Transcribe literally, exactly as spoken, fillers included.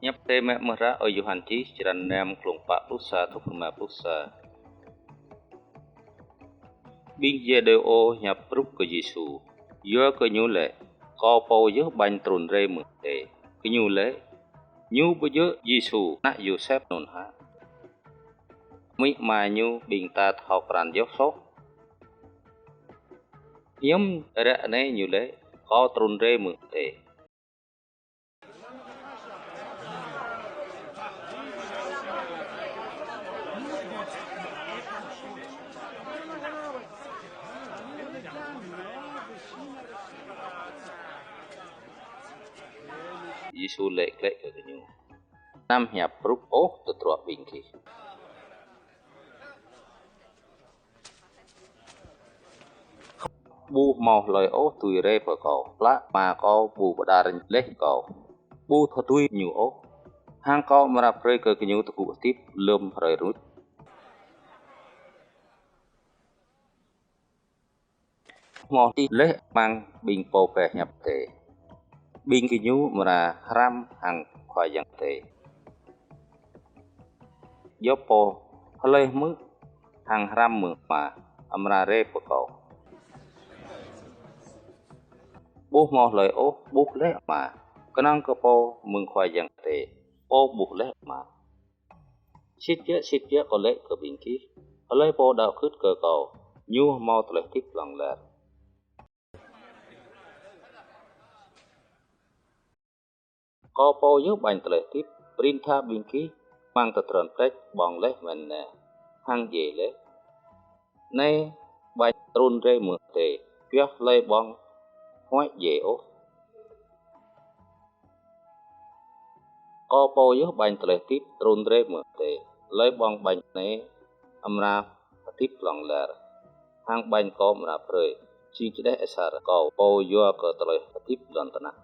Hiăp Adai mơak mơ̆ hră ơi Yôhan čih, črăn năm, klông pă pluh sa truh rơma pluh sa. Ƀing Yudêô hiăp brŭk kơ Yêsu, yua kơ Ñu laĭ: Kâo pô yơh ƀañ trŭn rai mơ̆ng adai. Gơñu laĭ: Ñu ƀu djơ̆ Yêsu, ană Yôsep anŭn hă? Amĭ ama Ñu ƀing ta thâo krăn yơh soh. Hiư̆m ră anai Ñu laĭ: Kâo trŭn rai mơ̆ng adai. Yêsu laĭ glaĭ kơ gơñu: Anăm hiăp brŭk ôh tơdruă ƀing gih. Ƀu hmâo hlơi ôh dưi rai pơ Kâo, plă Ama Kâo ƀu pơđar laih Kâo. Ƀu thâo dưi Ñu ôh, hăng Kâo amra brơi kơ gơñu tơgŭ hơdip lơ̆m hrơi rơnuč. Hmâo hơdip laih amăng ƀing pô pơhiăp Adai, ƀing gơñu amra hrăm hăng Khua Yang Adai. Djŏp pô hlơi hmư̆ hăng hrăm mơ̆ng Ama, amra rai pơ Kâo. Ƀu hmâo hlơi ôh ƀuh laih Ama, kơnơ̆ng kơ pô mơ̆ng Khua Yang Adai, pô ƀuh laih Ama. Sĭt biă, sĭt biă Kâo laĭ kơ ƀing gih: Hlơi pô đaŏ gưt kơ Kâo, ñu hmâo tơlơi hơdip hlŏng lar. Kâo pô yơh ƀañ tơlơi hơdip. Prin tha ƀing gih amăng tơdron pleč ƀơ̆ng laih manna, hăng djai laih: Anai ƀañ trŭn rai mơ̆ng adai, pioh hlơi ƀơ̆ng huăi djai ôh. Kâo pô yơh ƀañ tơlơi hơdip trŭn rai mơ̆ng adai. Hlơi ƀơ̆ng ƀañ anai amra hơdip hlŏng lar, hăng ƀañ Kâo amra brơi, jing čơđeh asar Kâo pô yua kơ tơlơi hơdip lŏn tơnah.